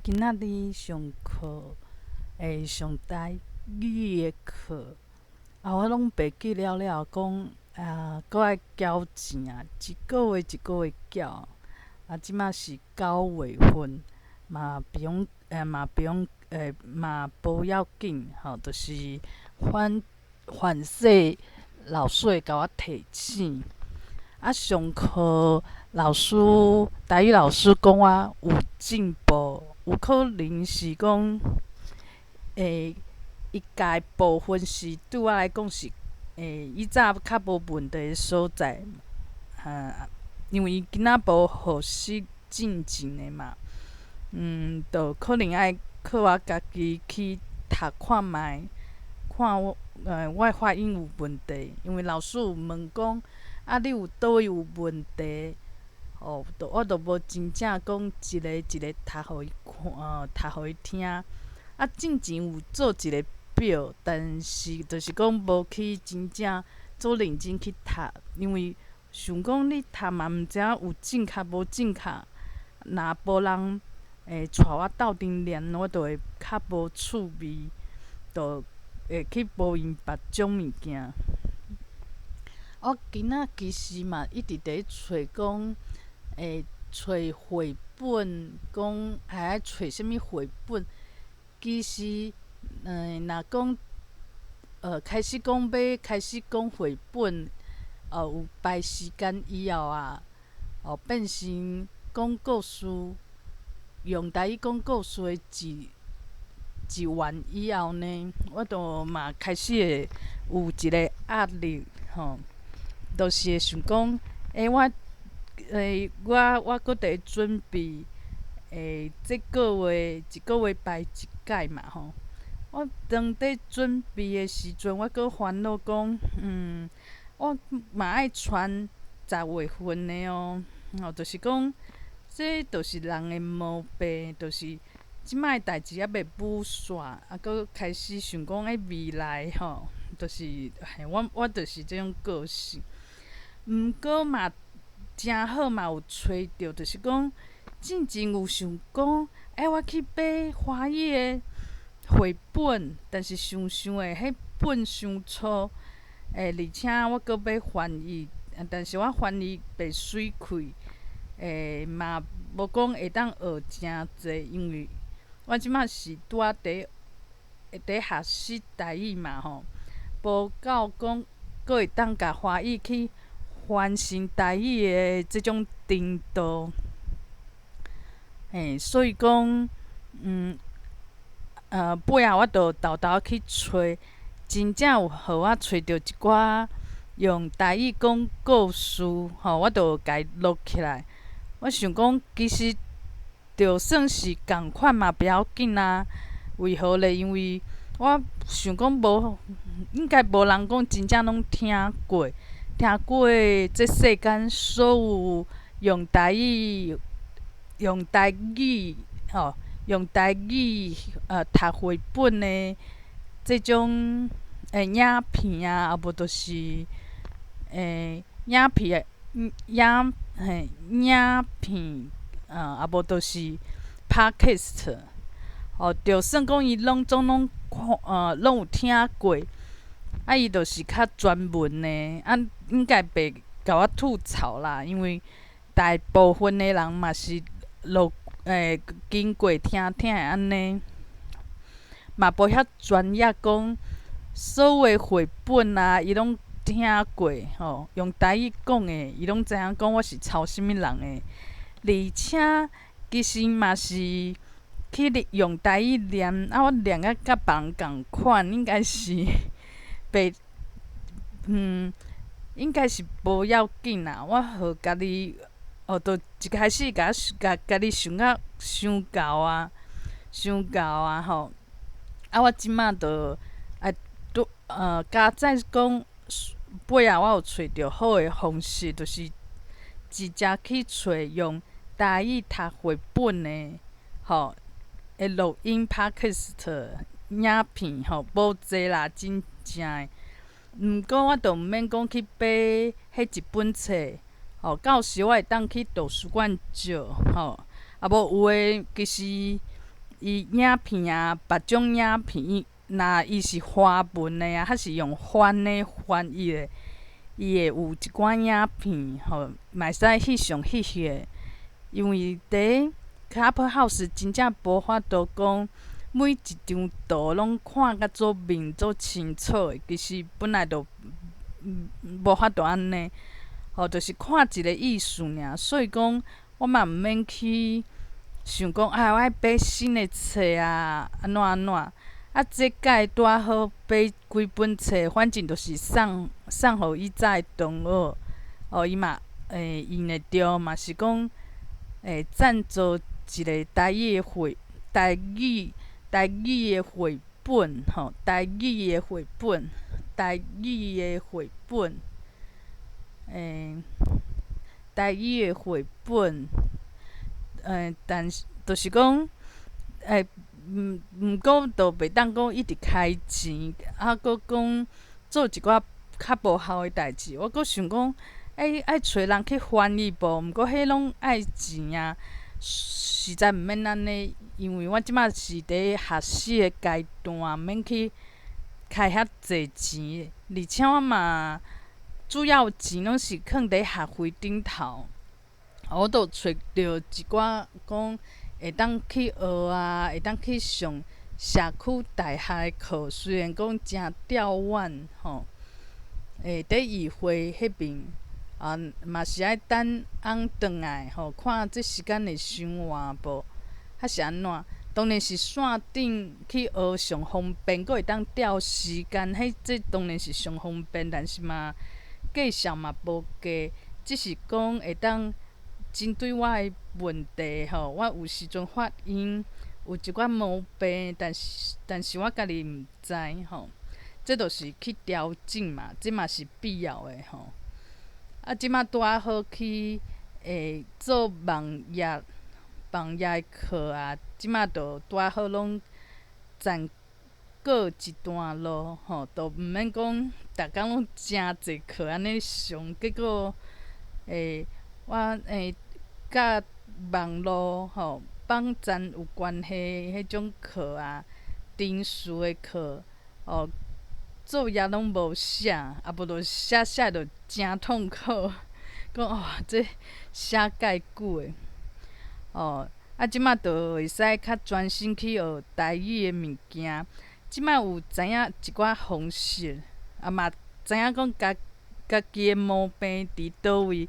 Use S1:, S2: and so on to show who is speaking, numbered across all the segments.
S1: 今仔日上課會上台語的課，啊，我攏袂記了了講啊，閣愛繳錢啊，一個月一個月繳，啊，這馬是9月份，嘛不用，嘛不用，嘛無要緊吼，就是反反勢老師會共我提醒。啊，上課老師台語老師講我有進步，有可能是講，伊教的部分是對我來講是，以早較無問題的所在，哈，因為伊囡仔無學習進前的嘛，就可能愛靠我家己去讀看覓，看我，我的發音有問題，因為老師有問講，啊，你有佗位有問題？哦，就我就無真正講一个一个讀予伊看，讀予伊聽。啊，進前有做一個表，但是就是講無去真正做認真去讀，因為想講你讀嘛毋知影有正確無正確，若無人會帶我鬥陣念，我就會較無趣味，就會去無用別種物件。我今仔其實嘛一直佇咧揣講，會揣繪本，講還愛揣啥物繪本？其實，若講，開始講欲開始講繪本，有排時間以後啊，哦，變成講故事，用台語講故事的一一員以後呢，我就嘛開始會有一個壓力，吼，就是會想講，欸，我，欸，我我閣佇咧準備，欸，這個月一個月排一擺嘛，吼。我當佇準備的時陣，我閣煩惱講，我嘛愛傳10月份的哦，吼，就是講，這就是人的毛病，就是這擺的代誌猶未舞煞，啊，閣開始想講欸未來吼，就是嘿，我我就是這種個性。毋過嘛，誠好嘛有揣著，就是講進前有想講，欸，我去買華語的繪本，但是想想的彼本傷粗，欸，而且我閣欲翻譯，但是我翻譯袂媠氣，欸，嘛無講會當學誠濟，因為我這馬是拄仔佇佇學習台語嘛吼，無夠講閣會當共華語去翻成台語的這種程度，嘿，所以講，尾仔我就沓沓去揣，真正有予我揣著一寡用台語講故事，吼，我就共伊錄起來。我想講，其實就算是仝款嘛，不要緊啊。為何咧？因為我想講無，應該無人講真正攏聽過，聽過這世間所有用台語、用台語吼、用台語讀繪本的這種影片啊，啊無就是影片影嘿影片啊，啊無就是 Podcast，哦，就算講伊攏總攏看攏有聽過，啊伊就是較專門的，啊應該袂共我吐槽啦，因為大部分的人嘛是錄經過聽聽的按呢，嘛無遐專業講所有的繪本啊，伊攏聽過吼，用台語講的，伊攏知影講我是抄啥物人的，而且其實嘛是去用台語念，啊我念甲佮別人仝款，應該是袂，應該是無要緊啦。我予家己，哦，就一開始共共家己想甲傷厚啊，傷厚啊吼。啊，我這馬就愛拄加載講，尾仔我有揣著好的方式，就是直接去揣用台語讀繪本的，吼，的錄音 Podcast 影片吼，無濟啦，真正的。毋過我就毋免講去買彼一本冊，吼，到時我會當去圖書館借，吼，啊無有的其實伊影片啊，別種影片，若伊是華文的啊，還是用翻的翻譯的，伊會有一寡影片吼，嘛會使翕相翕翕的。因為佇 Clubhouse 真正無法度講每一張圖攏看甲做明做清楚的，其實本來就無法度按呢，吼，就是看一個意思爾。所以講，我嘛毋免去想講啊，我愛買新的冊啊，按怎按怎。啊，這屆拄仔好買幾本冊，反正就是送送予以早的同學，哦，伊嘛會用會著，嘛是講會贊助一個台語的繪台語台語的繪本，吼，台語的繪本，台語的繪本，台語的繪本，但是就是講，毋過就袂當講一直開錢，啊，閣講做一寡較無效的代誌。我閣想講，愛揣人去翻譯無？毋過彼攏愛錢啊，實在毋免按呢，因為我這馬是佇學習的階段，毋免去開遐濟錢，而且我嘛主要錢攏是囥佇學費頂頭。我都揣著一寡講會當去學啊，會當去上社區大學的課，雖然講誠吊遠吼，佇議會彼邊啊，嘛是愛等翁轉來吼，看這時間會傷晏無，還是按怎？當然是線頂去學上方便，閣會當調時間，彼這當然是上方便，但是嘛價數嘛無低，只是講會當針對我的問題吼，我有時陣發音有一寡毛病，但是我家己毋知吼，這就是去調整嘛，這嘛是必要的吼。啊，這馬拄仔好去做網頁的課啊，這馬就拄仔好攏暫告一段落吼，都毋免講逐工攏誠濟課按呢上，結果我佮網路吼網站有關係彼種課啊，程式的課哦，作業攏無寫，啊無就寫寫就誠痛苦，講哦，這寫蓋久的，哦，啊，這馬就會使較專心去學台語的物件。這馬有知影一寡方式，啊嘛知影講家家己的毛病佇佗位。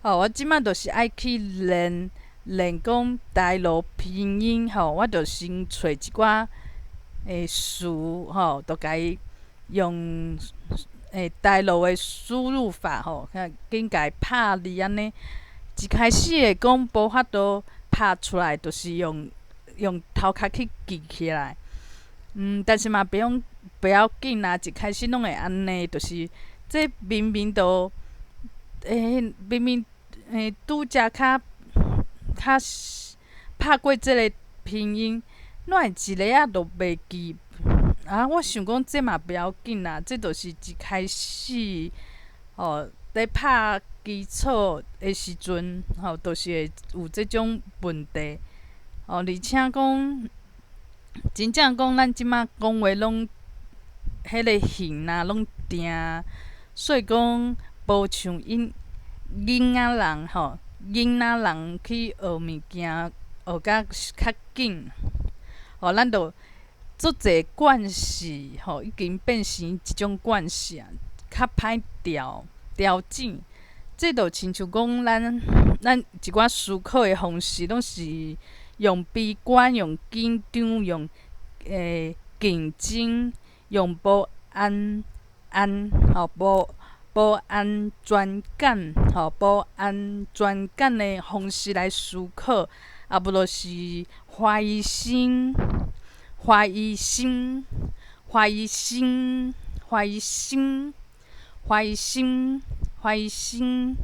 S1: 吼，我這馬就是愛去練練講大陸拼音吼，我就先揣一寡詞吼，就共伊用大陸的輸入法吼，緊共伊拍字按呢。一開始會講無法度拍出來，就是用頭殼去記起來。但是嘛，不要緊啊，一開始攏會按呢，就是這明明都明明拄才較較拍過這个拼音，哪會一个仔都袂記？啊，我想講這嘛不要緊啦，這就是一開始吼佇拍基礎的時陣吼，就是會有這種問題。哦，而且講真正講，咱這馬講話攏彼个形啊，攏定，所以講無像𪜶囡仔人吼，囡仔人去學物件學甲較緊。吼，咱就足濟慣勢吼，已經變成一種慣勢啊，較歹調整。這就親像講咱一寡思考的方式，攏是用悲觀、用緊張、用競爭、用無安安吼無安全感吼無安全感的方式來思考，啊無就是懷疑心、懷疑心、懷疑心、懷疑心、懷疑心、懷疑心、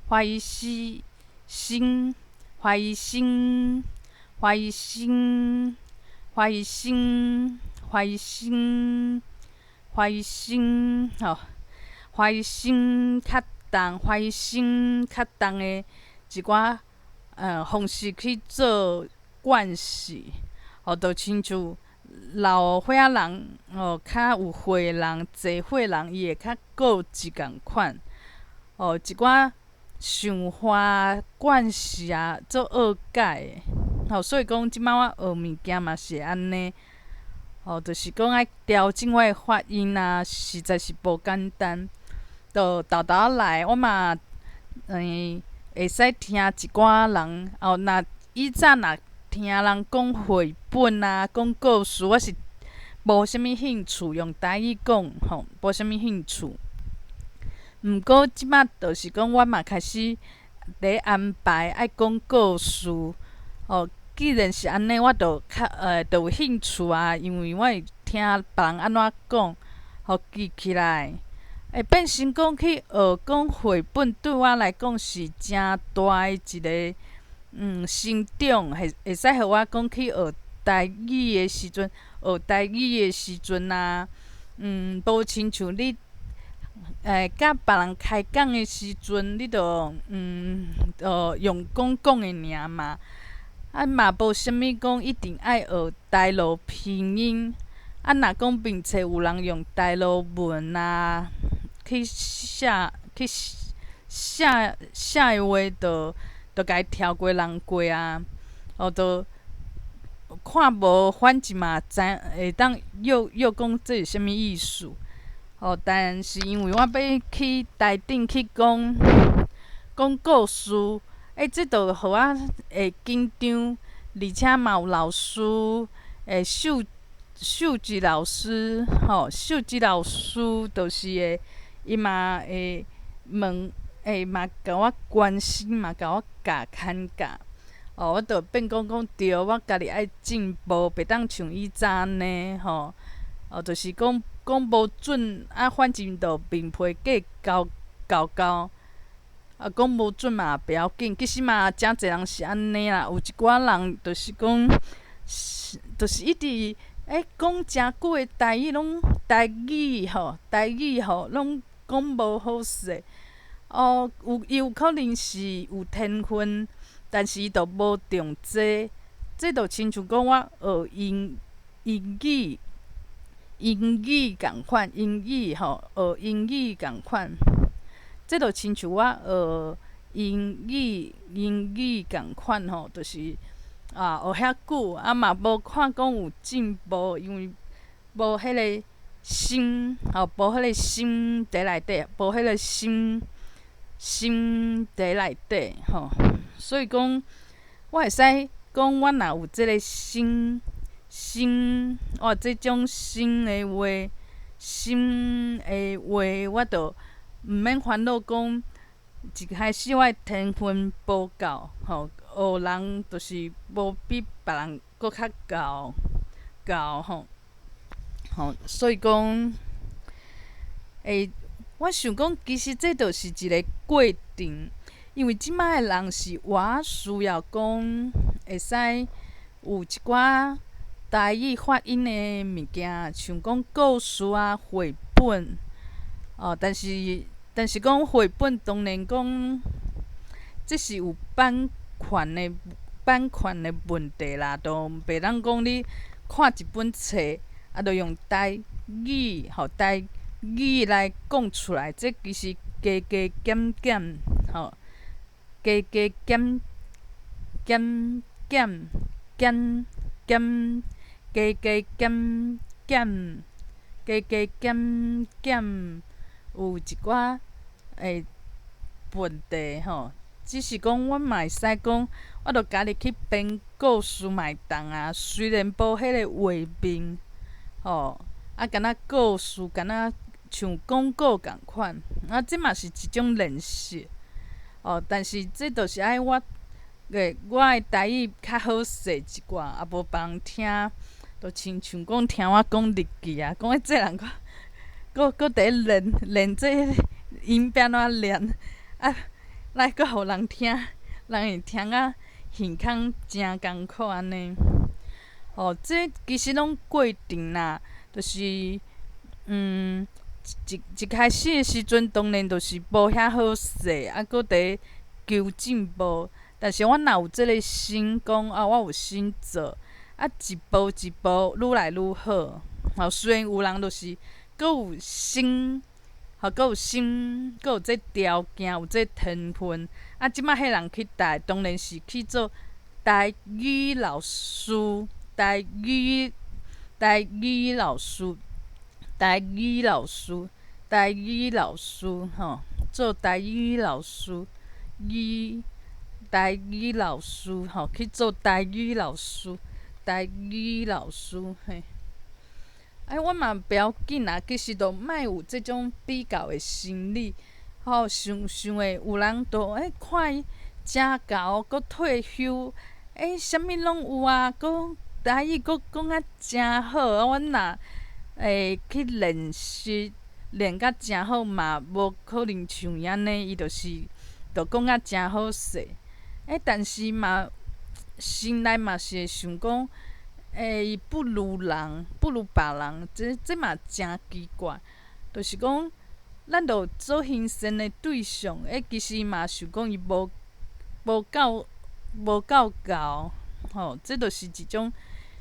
S1: 懷疑心、懷疑心、懷疑心、懷疑心、懷疑心、懷疑心，吼，懷疑心較重，懷疑心較重的一寡方式去做慣勢，吼，就親像老歲仔人，吼，較有歲人、濟歲人，伊會較固執仝款。吼，一寡想法慣勢啊，做惡改的。吼，所以講這擺我學物件嘛是會按呢。吼，就是講愛調整我的發音啊，實在是無簡單。就沓沓仔來，我嘛，會使聽一寡人，哦，若以前若聽人講繪本啊，講故事，我是無啥物興趣，用台語講吼，無啥物興趣。毋過這擺就是講，我嘛開始佇安排愛講故事，吼，既然是按呢，我就較就有興趣啊，因為我會聽別人按怎講，予記起來，會變成講去學講繪本，對我來講是誠大的一個成長，會會使予我講去學台語的時陣，學台語的時陣啊，無親像你，佮別人開講的時陣，你就用講講的爾嘛，啊嘛無啥物講一定愛學大陸拼音，啊若講面冊有人用大陸文啊去寫去寫寫的話，就就共伊跳過人過啊，哦，就看無反正嘛知會當又又講這是啥物意思。哦，但是因為我欲去台頂去講講故事，這就予我會緊張，而且嘛有老師，秀秀吉老師，吼，秀吉老師就是會，伊嘛會問，會嘛共我關心，嘛共我教牽教。哦，我就變講講對，我家己愛進步，袂當像以前按呢，吼。哦，就是講講無準，啊，反正就面皮計厚厚厚。啊，講無準嘛袂要緊，其實嘛誠濟人是按呢啦，有一寡人就是講，是就是一直講誠久的台語，攏台語吼，台語吼，攏講無好勢。哦，有伊有可能是有天分，但是伊就無重這，這就親像講我學英英語。英語仝款，英語吼，學英語仝款，這就親像我學英語，英語仝款吼，就是啊學遐久，啊嘛無看講有進步，因為無彼个心，吼，無彼个心佇內底，無彼个心心佇內底吼，所以講，我會使講，我若有這个心。心，哦，這種心的話，心的話，我就毋免煩惱講，一開始我的天分無夠，吼，學人就是無比別人閣較𠢕𠢕吼，吼，所以講，我想講，其實這就是一個過程，因為這擺的人是偌需要講會使有一寡台語發音的物件，像講故事啊、繪本，哦，但是但是講繪本，當然講這是有版權的問題啦，都袂當講你看一本冊，啊，就用台語吼台語來講出來，這其實加加減減吼，加加減減減減減。加加減減，加加減減，有一寡問題吼。只是講，阮嘛會使講，我著家己去編故事嘛會當啊。雖然無彼个畫面，吼，啊，敢若故事，敢若像廣告仝款，啊，這嘛是一種練習，哦。但是這著是愛我我的台語較好勢一寡，啊無別人聽，就親像講聽我講日記啊，講這人閣閣閣佇咧練練這音欲按怎念，啊，來閣予人聽，人會聽甲耳孔誠艱苦按呢。哦，這其實攏過程啦，就是一一開始的時陣，當然就是無遐好勢，啊，閣佇求進步。但是我若有這个心講啊，我有心做，啊，一步一步愈來愈好。吼，雖然有人就是閣有心，吼，閣有心，閣有這條件，有這天分。啊，這擺彼人去台，當然是去做台語老師，台語，台語老師，台語老師，台語老師，吼，做台語老師，語，台語老師，吼，去做台語老師，台語老師，嘿。哎，我嘛袂要緊啦，其實都莫有這種比較的心理，吼，想想會有人都欸看伊誠𠢕，閣退休，欸，啥物攏有啊，閣台語閣講甲誠好，啊，阮若會去練習練甲誠好嘛，無可能像伊按呢，伊就是就講甲誠好勢。欸，但是嘛，心內嘛是會想講，欸，伊不如人，不如別人，這這嘛誠奇怪。就是講，咱著做行善的對象，欸，其實嘛想講伊無無夠無夠𠢕，吼，這就是一種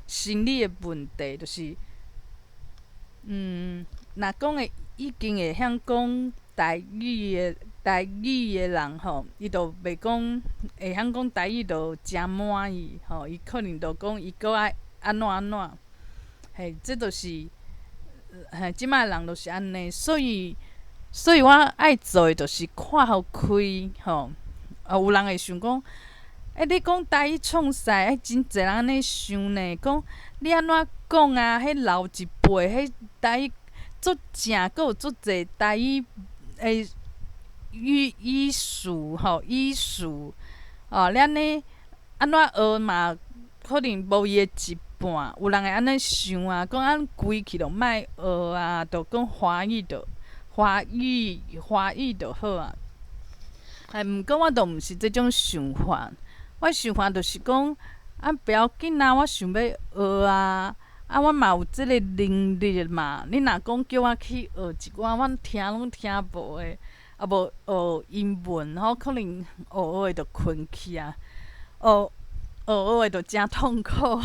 S1: 心理的問題，就是，若講會已經會曉講台語的台語的人吼，伊就袂講會曉講台語就誠滿意，吼，伊可能就講伊閣愛按怎按怎，嘿，這就是，嘿，這擺人就是按呢，所以，所以我愛做的就是看予開，吼，啊，有人會想講，欸，你講台語創啥？欸，真濟人按呢想呢，講你按怎講啊？彼老一輩，彼台語足正，閣有足濟台語的語語詞吼，語詞，哦，你按呢按怎學嘛？可能無伊的一半，有人會按呢想啊，講按規氣就莫學啊，就講華語就華語華語就好啊。哎，毋過我都毋是這種想法，我想法就是講，啊，不要緊啊，我想欲學啊，啊，我嘛有這个能力嘛。你若講叫我去學一寡，我聽攏聽無的，啊無學英文吼，可能學學的就睏去啊，學學學的就誠痛苦，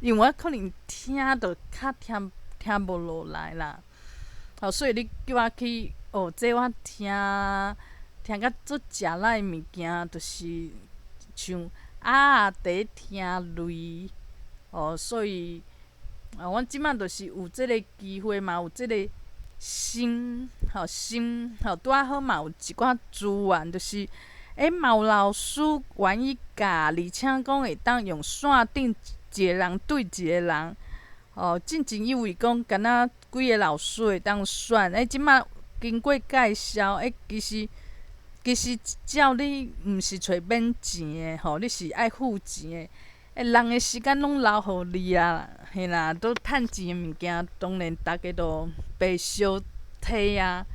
S1: 因為我可能聽就較聽聽無落來啦。吼，所以你叫我去學這個，我聽聽甲足食力的物件，就是像鴨仔佇聽雷，哦，所以啊，阮這擺就是有這个機會嘛，有這个心，吼心，吼拄仔好嘛有一寡資源，就是欸嘛有老師願意教，而且講會當用線頂一个人對一個人，哦，進前以為講敢若幾个老師會當選，欸，這擺經過介紹，欸，其實其實照你毋是揣免錢的吼，你是愛付錢的。欸，人的時間攏留予你啊，嘿啦，都趁錢的物件，當然逐家都白相提啊。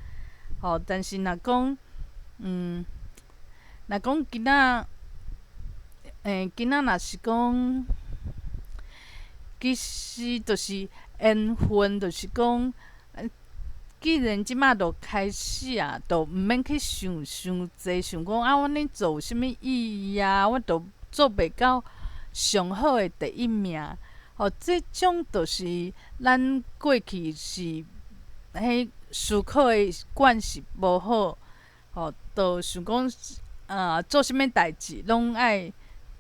S1: 吼，但是若講，若講囡仔，欸，囡仔若是講，其實就是緣分，就是講，既然這擺就開始啊，就毋免去想傷濟，想講啊，我按呢做有啥物意義啊？我都做袂到上好的第一名，吼，這種就是咱過去是彼思考的慣習無好，吼，就想講啊，做啥物代誌攏愛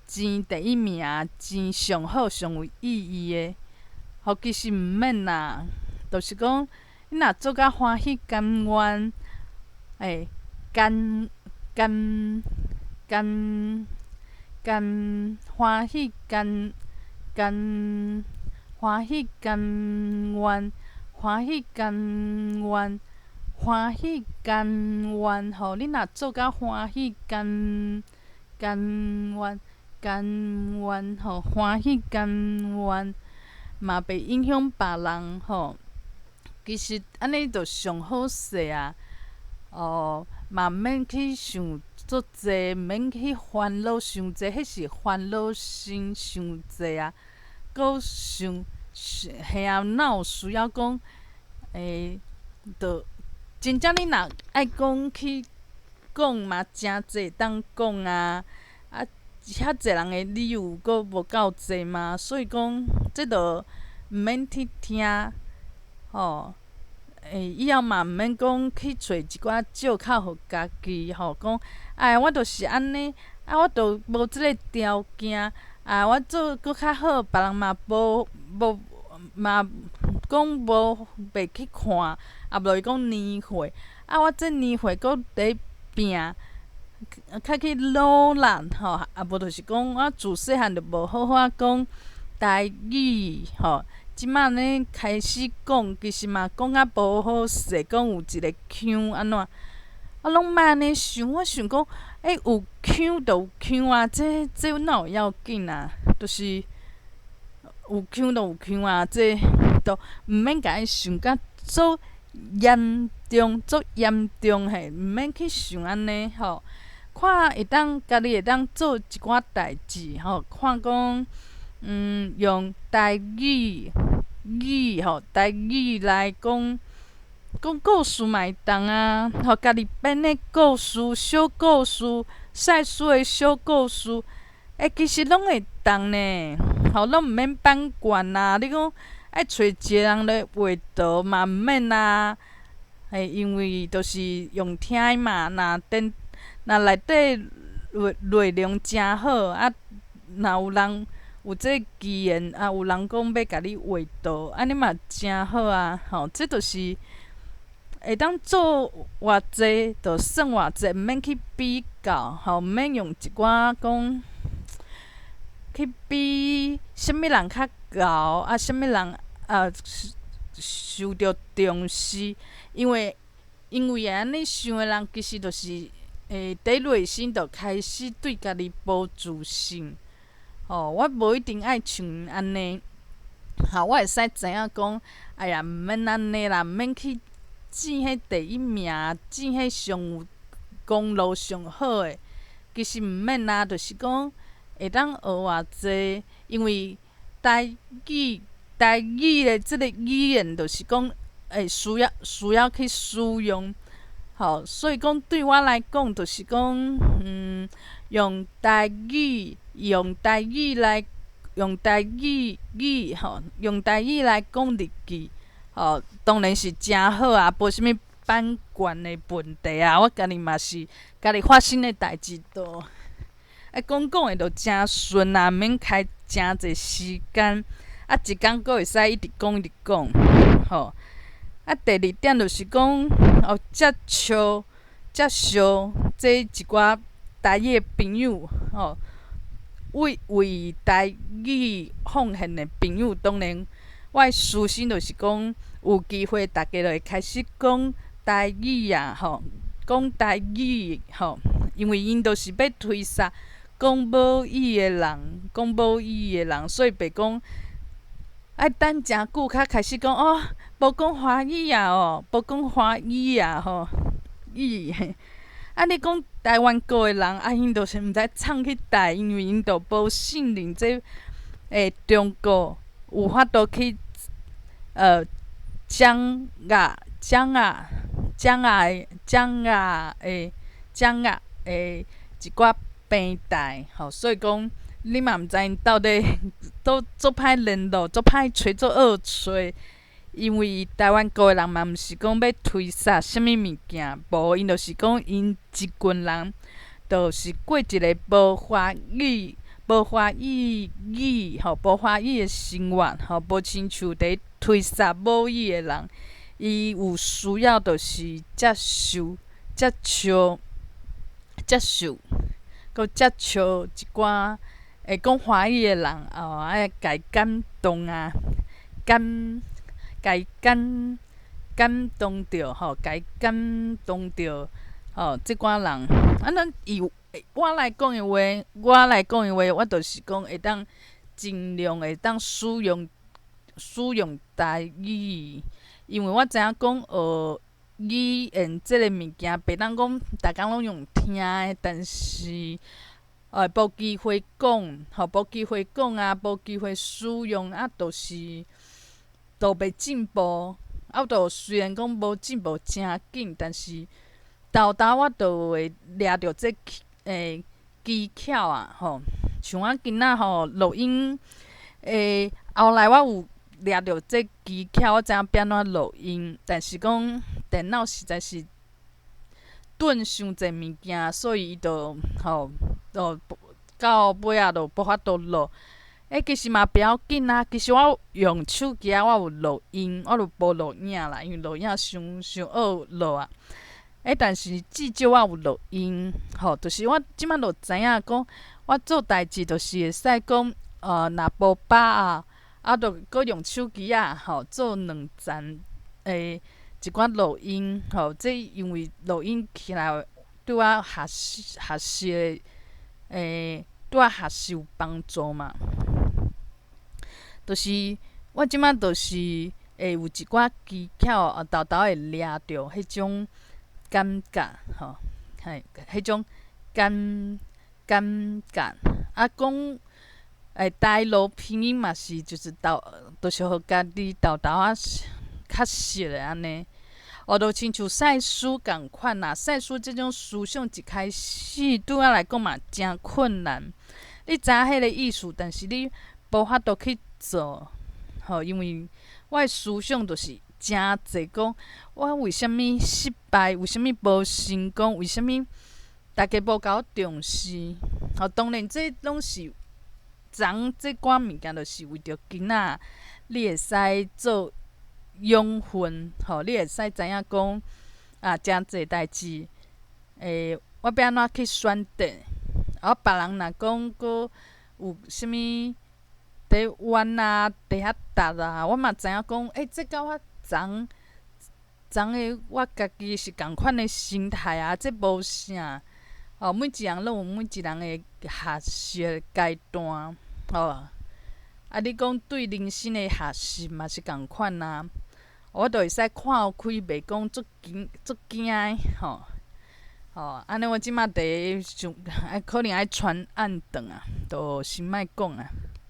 S1: 爭第一名，爭上好、上有意義的，吼，其實毋免啦，就是講你若做甲歡喜甘願，欸，甘甘甘甘歡喜甘甘歡喜甘願，歡喜甘願，歡喜甘願，吼！你若做甲歡喜甘甘願甘願，吼，歡喜甘願，嘛袂影響別人，吼。其實按呢就上好勢啊！哦，嘛毋免去想足濟，毋免去煩惱傷濟，彼是煩惱心傷濟啊！閣想嘿啊，哪有需要講？欸，就真正你若愛講去講嘛，誠濟會當講啊！啊，遐濟人的理由閣無夠濟嗎？所以講，這就毋免去聽，吼。以後嘛毋免講去揣一寡藉口予家己，吼，講哎，我就是按呢，啊，我就無這个條件，啊，我做閣較好，別人嘛無無嘛講無袂去看，啊，無就是講年歲，啊，我這年歲閣佇拼，較去努力，吼，啊，無就是講我自細漢就無好好仔講台語，吼。這馬呢開始講，其實嘛講較無好勢，講有一个腔按怎，啊，攏莫按呢想。我想講，欸，有腔就有腔啊，這這哪有要緊啊？就是有腔就有腔啊，這都毋免共伊想甲足嚴重，足嚴重嘿，毋免去想按呢吼。看會當家己會當做一寡代誌吼，看講。用台語語吼，台語來講講故事嘛會當啊，吼，家己編的故事、小故事、細細的小故事，欸，其實攏會當呢，吼，攏毋免版權啊。你講愛揣一个人來畫圖嘛毋免啊，嘿，因為就是用聽的嘛，若電若內底內內容誠好啊，若有人有這個機緣啊，有人講欲共你畫圖，按呢嘛誠好啊！吼，這就是會當做偌濟，就算偌濟，毋免去比較，吼，毋免用一寡講去比啥物人較𠢕啊，啥物人啊受著重視，因為因為會按呢想的人，其實就是會佇內心就開始對家己無自信。吼，我無一定愛像𪜶按呢，吼，我會使知影講，哎呀，毋免按呢啦，毋免去爭彼第一名，爭彼上有功勞上好的，其實毋免啦，就是講會當學偌濟，因為台語台語的這个語言，就是講會需要需要去使用，吼，所以講對我來講，就是講，用台語。用台語來用台語語吼，用台語來講日記，吼，當然是誠好啊，無啥物版權的問題啊。我家己嘛是家己發生的代誌，都啊講講的就誠順啊，毋免開誠濟時間，啊一工閣會使一直講一直講，吼。啊，第二點就是講，哦，接觸接受這一寡台語的朋友，吼。為為台語奉獻的朋友，當然，我的私心就是講，有機會逐家就會開始講台語啊，吼，講台語吼，因為𪜶就是欲推捒講母語的人，講母語的人，所以袂講愛等誠久才開始講哦，無講華語啊，哦，無講華語啊，吼，語。啊！你講台灣國的人，啊，𪜶就是毋知創去佗，因為𪜶就無信任這中國有法度去掌壓掌壓掌壓的掌壓的掌壓的一寡平台，吼，所以講你嘛毋知𪜶到底都足歹聯絡，足歹揣，足惡揣。因為台灣國的人嘛，毋是講欲推捒啥物物件，無，𪜶就是講𪜶一群人，就是過一个無華語、無華語語吼，無華語的生活吼，無親像佇推捒母語的人，伊有需要就是接受、接受、接受，閣接受一寡會講華語的人哦，愛共感動啊，感。共感感動著吼，共感動著吼，這寡人，啊，咱以我來講的話，我來講的話，我就是講會當盡量會當使用使用台語，因為我知影講學語言這个物件，袂當講逐工攏用聽的，但是無機會講，吼，無機會講啊，無機會使用啊，就是都袂進步，啊，就雖然講無進步誠緊，但是沓沓我都會掠著這技巧啊，吼，像我今仔吼錄音，後來我有掠著這技巧，我知影欲按怎錄音，但是講電腦實在是頓傷濟物件，所以伊就吼，就到尾仔就無法度錄。其實嘛不要緊啊，其實我用手機仔，我有錄音，我就無錄影啦，因為錄影傷傷惡錄啊。但是至少我有錄音，吼，就是我這擺就知影講，我做代誌就是會使講，若無把啊，啊，就閣用手機仔，吼，做兩層一寡錄音，吼，這因為錄音起來對我學習學習的，對我學習有幫助嘛。就是我這擺就是會有一寡技巧，啊，沓沓會掠著彼種感覺，吼，嘿，彼種感覺。啊，講台羅拼音嘛是，就是沓，就是予家己沓沓仔較熟的按呢。哦，就親像賽斯仝款啦，賽斯這種思想一開始對我來講嘛誠困難。你知影彼个意思，但是你無法度去做，吼，因為我的思想就是誠濟講，我為啥物失敗？為啥物無成功？為啥物大家無共我重視？吼，當然這攏是昨這寡物件，就是為著囡仔，你會使做養分，吼，你會使知影講啊，誠濟代誌，我欲按怎去選擇？啊，別人若講閣有啥物佇冤啊，佇遐貼啊，我嘛知影講，這佮我昨昨的我家己是仝款的心態啊，這無啥。哦，每一人攏有每一人的學習階段，吼。啊，你講對人生的學習嘛是仝款啊，我就會使看開，袂講足驚足驚的，吼。吼，按呢我這馬佇想，可能愛傳案轉啊，就先莫講啊。